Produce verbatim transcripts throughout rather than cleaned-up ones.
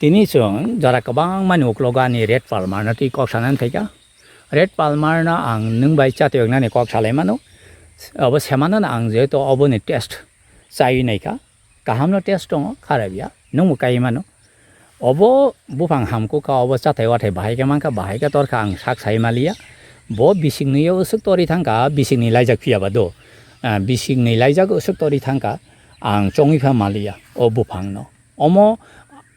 Tini chwng jora kwbangmani uklogo ani Red Palmer no twi kok sanani phaikha. Red Palmer no ang nwng bai chatwk nani kok salai mano. Abo se mano ang jehetu oboni taste chaiwi naikha. Kaham no taste tongo, kharap ya. Nwngbo kai mano. Obo buphang hamkuk kha, obo chathai wathai bahai khe mankha, bahai khe torkha ang sak sai maliya. Bo bisingni yo usuk tori thangkha, bisingni laijak phiya ba do. Ah, bisingni laijak usuk tori thangkha, ang chongwi pha maliya o buphang no. Omo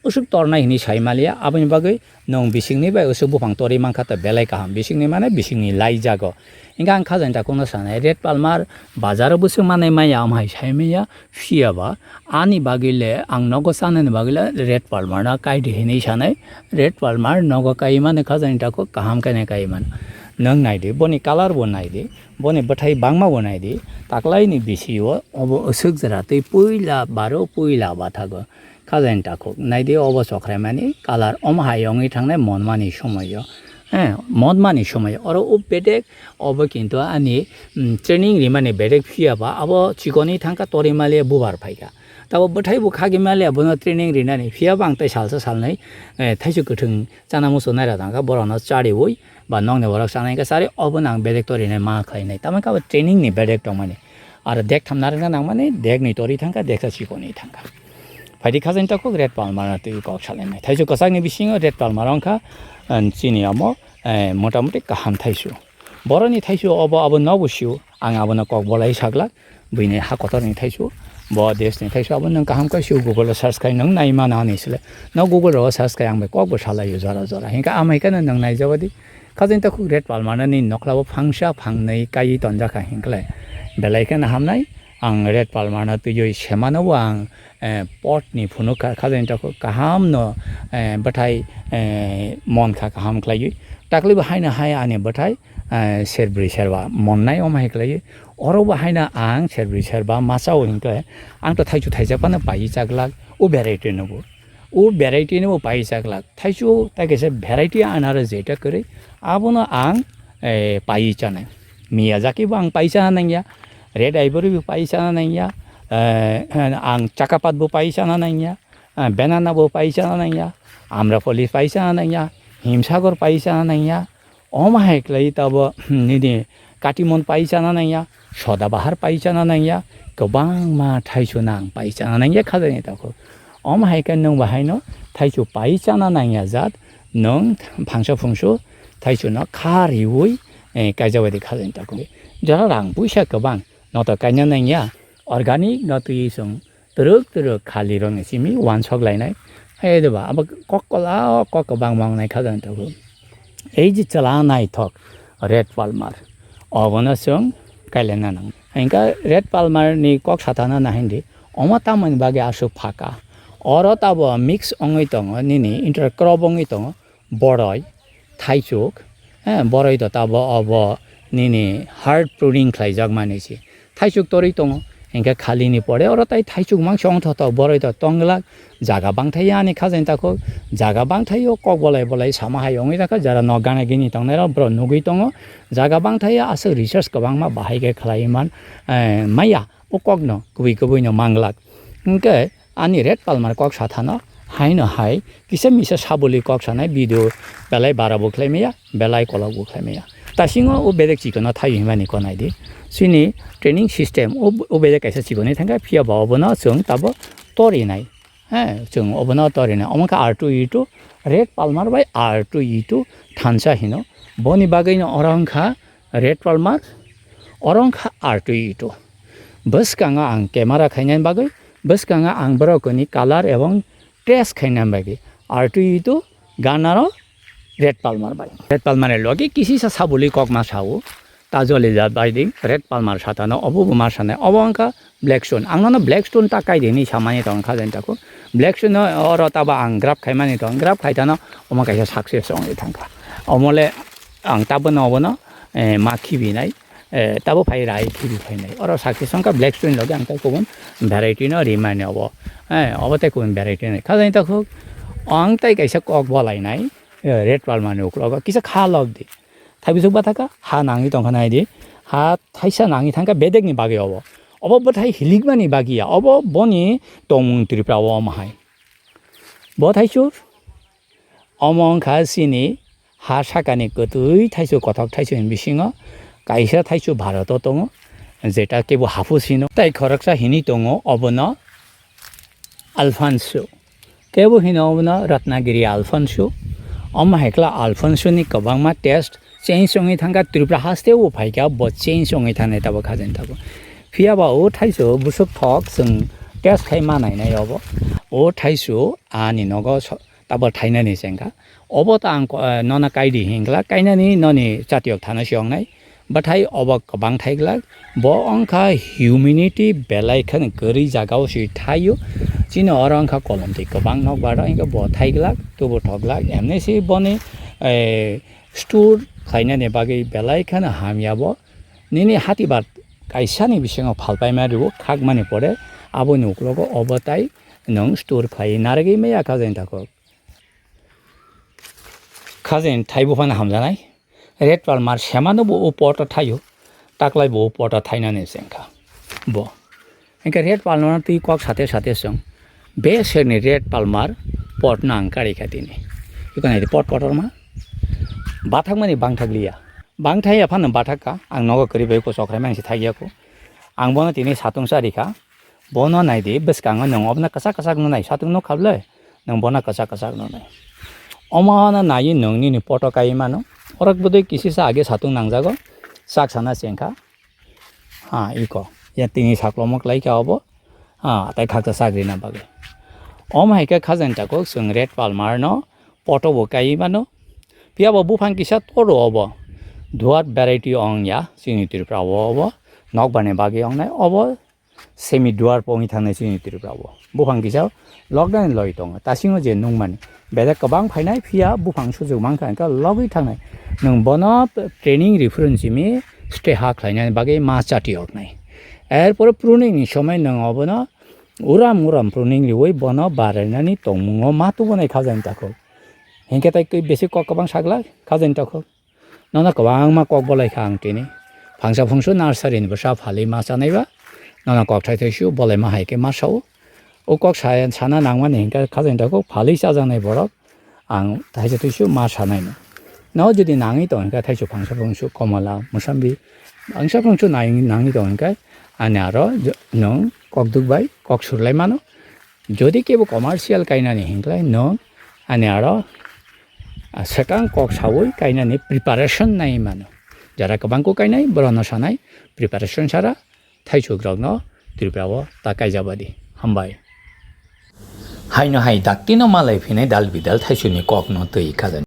usuk tornai hinwi sai maliya, aboni bagwi nwng bisingni bai usuk buphang torwi mankha tei belai kaham. Bisingni mane bisingni laijago. Hinkhe ang khajani takhukno sanai, Red Palmer bazaro bwswk manai maya, omo hai sai maya, phiya ba ani bagwi le, ang nogo chanani bagwi le Red Palmer no kai di hinwi sanai. Red Palmer nogo kai mani khajani takhuk kaham khe nai kai mano. Nwng nai di, boni colour bo nai di, boni bwthai bangma bo nai di, taklaini bisio obo usuk jora tei puila baro puila bathago. Khajani takhuk, naidi obo chokraimani colour, omo hai wngwi thangnai monmani somoio. Eh, monmani somoio. Oro o bedek, obo kintu ani, mm, training rimani bedek phiya ba, abo chikonwi thangkha, tori maliya bubar phaikha. Tabo bwthai bo khagwi maliya, bono training rinani phiya ba ang tei salsa salnwi, eh, thaisu kwthwng chana musu naira thangkha, borokno chariwi ba nokni borok chanai kha chari, obono ang bedek torinai ma khlainai. Tamokhe abo training ni bedek tongmani. Aro dek tham narwkna nangmani, dek nwi tori thangkha, deksa chikonwi thangkha. Phaidi khajani takhuk Red Palmer no twi kok salainai. Thaisu kwchakni bisingo Red Palmer wngkha, eh, chini omo, eh, motamuti kaham thaisu. Borokni thaisu obo abo nobo sio, ang abono kok bolai saglak, buini ha kotorni thaisu, bo deshni thaisu, abo nwng kaham khe sio Google o search khai nwng nai mano ani sle. No Google o search khai ang bai kok bo salaio jora jora. Hinkhe amai kheno nwng naijabadi. Khajani takhuk Red Palmer no nini nokla bo phangsa phangnwi kaiwi tonjakha hinkhlai belai kheno hamnai. Ang Red Palmer no twiwi semano bo ang, eh, pot ni phunukha, khajani takhuk kaham no, eh, bwthai, eh, mon kha kaham khlaiwi. Taklibo haino hai ani bwthai, eh, serbrwi serba monnai omo hai khlaiwi. Oro bo haino ang serbrwi serba masa o hinkhe ang to thaichu thaijak phano paiwi chaglak o variety no bo. O variety ni bo paisa glak. Thaichu tai kaisa variety anaro jeta kwrwi. Abono ang, eh, pai chanai. Miyazaki bo ang pai chana nangya. Red Ivory bo pai chana nangya. Eh, ang chakapat bo pai chana nangya. Eh, banana bo pai chana nangya. Amrapali pai chana nangya. Himsagor pai chana nangya. Omo hai khlai tabo nini katimon pai chana nangya, soda bahar pai chana nangya, kwbangma thaichu nang pai chana nangya khajani takhuk. Omo hai khe nwng bahaino thaichu pai chana nangya jat, nwng phangsa phungsu thaichuno kha riui, eh, kaijak bai di khajani takhuk. Jora rang puisa kwbang noto kaina nangya, organic no twiwi chwng twrwk twrwk khali rokni simi wansok lainai. Hai de ba, abo kok kola, kok kwbangma wngnai kha jani tabuk. Ei je chwla naithok Red Palmer, obono chwng kailaina nang. Hinkhe Red Palmer ni kok sathana nahaindi, omo tamoni bagwi aswk phaka. Oro tabo mix wngwi tongo, nini intercrop wngwi tongo. Boroi, thaichuk, eh, boroi to tabo obo nini hard pruning khlaijakmani se. Thaichuk torwi tongo, hinkhe khalini pore oro tai thaichuk mangsa wngthoto, boroi to tongglak, jaga bangthai ani khajani takhuk, jaga bangthaio kok bolai bolai sama hai wngwi jakha, jara nok gana gini tongnairok borok nugwi tongo, jaga bangthaio aswk research kwbangma bahai khe khlaiwi man, eh, maya. O kokno kubui kubui no manglak. Hinkhe ani Red Palmer kok sathano haino hai kisa misa sabuli kok sanai video belai bara bo khlai maya, belai kolok bo khlai maya. Tasingo o bedek chikon no thaio hinmani ko naidi. Chini training system o, o bedek kaisa chikon ni thangkha phiya ba obono chwng tabo torinai. He, chwng obono torinai. Omo khe R two E two, Red Palmer bai R two E two thansa hino. Boni bagwi no oro wngkha Red Palmer, oro wngkha R two E two. Bwskango ang camera khainani bagwi, bwskango ang borokni colour ebong test khainani bagwi R two E two ganaro Red Palmer bai. Red Palmer ni logi kisisa sabuli kokma sao, ta joli jat bai di, Red Palmer satano obo bo ma sanai, obo wngkha Black Stone. Ang nono Black Stone ta kai di hinwi samani tong kha jani takhuk. Black Stone no oro tabo ang graph khaimani tong, graph khaithano omo kaisa success wngwi thangkha. Omo le ang tabukno obono, eh, ma khibinai, eh, tabo phai rai khibi phainai. Oro success wngkha Black Stone logi ang tei kubun variety no rimani obo. Eh, obo tei kubun variety no. Kha jani takhuk ang tei kaisa kok bolainai, eh, Red Palmer ni uklogo kisa kha lok di. Thaibi suk bathaka, ha nangwi tongkha nai di. Ha thaisa nangwi thangkha bedekni bagwi obo. Obo bwthai hilikmani bagwi ya. Obo boni tongmung Tripura o omo hai. Bo thaichuk, Omo wngkha chini ha sakani kwtwi thaichuk kothok thaichuk ni bisingo kaisa thaichuk Bharat o tongo, jeta kebo haphusino tai khoroksa hinwi tongo, obono Alfonso. Kebo hino obono Ratnagiri Alfonso. Omo hai khe Alfonso ni kwbangma taste change wngwi thangkha, Tripura haste o phaikha bo change wngwi thangnai tabuk khajani tabuk. Phiya ba o thaichuk busuk thok chwng taste khai ma nainai obo. O thaichuk ani nogo so-, tabuk thainani chengkha. Obo ta ang ko-, eh, nono kaidi hinglak, kainani noni chatiyok thana se wngnai. Bwthai obo kwbang thaiglak. Bo wngkha humidity belai kheno kwrwi jagao se thaio. Chini oro wngkha kolomtwi kwbang nokbar, hwnkhe bo thaiglak, tubu thoklak. Emni se boni, eh, store khlainani bagwi belai kheno hamya bo. Nini hatibar kaisani bisingo phalpaima rwo khakmani pore aboni uklogo obo tai nwng store khlaiwi narwgwi maya kha jani takhuk. Khajani thai buphano hamjaknai. Red palmar semano bo o poto thaio. Taklai bo o poto thainani se wngkha. Bo. Hwnkhe red palmar twi kok sate sate chwng. Be serni red palmar pot no ang karikha tini. Iko naidi pot kotorma. Bathakmani bangthakliya. Bangthaiya phano bathakka. Ang nogo kwrwi bai kuchuk khlaimani se thakya kho. Ang bono tini satung charikha. Bono naidi, bwskango nwng obono kwchak kwchak nwnai, satung nukha bwle, nwng bono kwchak kwchak nwnai. Omono naiwi nwng nini poto kai mano, orok bwdwi kisisa age satung nangjago, chak sana chengkha. Ha, iko, ya tini saklomo kwlaikha obo, ha, tai khaksa chak rina bagwi. Omo hai khe khajani takhuk chwng red palmar no poto bo kai mano, phiya bo buphang kisa toro obo, dwarf variety ong ya, chini Tripura o obo, nokbar ni bagwi ongnai obo, semi dwarf wngwi thangnai chini Tripura o. Buphang kisa lockdown loi tongo. Tasingo je nungmani. Bedek kwbang phainai phiya buphang sujuk mankha hwnkhe logwi thangnai. Nwng bono training reference simi stay ha khlainani bagwi ma chati oknai. Erpore pruning ni somoi nwng obono uram uram pruning riwi bono barainani tongmungo ma tubunai khajani takhuk. Hinkhe tai twi besi kok kwbang saglak khajani takhuk. Nono kwbangma kok bolai kha ang tini. Phangsa phungsu nursery ni bwsa phalwi ma chanai ba. Nono kok thai thai su bolai ma hai khe ma sao. O kok sa-, sana nangmani hinkhe khajani takhuk phalwi chajaknai borok. Ang thaisa twisu ma sanai no. No jodi nangwi tong hinkhe thaisu phangsa phungsu komola, musambi, phangsa phungsu nai-, nangwi tong hinkhe ani aro jo-, nwng kok duk bai kok surlai mano. Jodi kebo commercial kainani hinklai nwng ani aro, ah, swkang kok sawi kainani preparation nai mano. Jara kwbang kok kainai, borokno sanai preparation sara thaichuk rokno Tripura o ta kaijabadi. Hambai. Haino hai daktino malai phinai dal bidal thaisuni kokno twi khajani.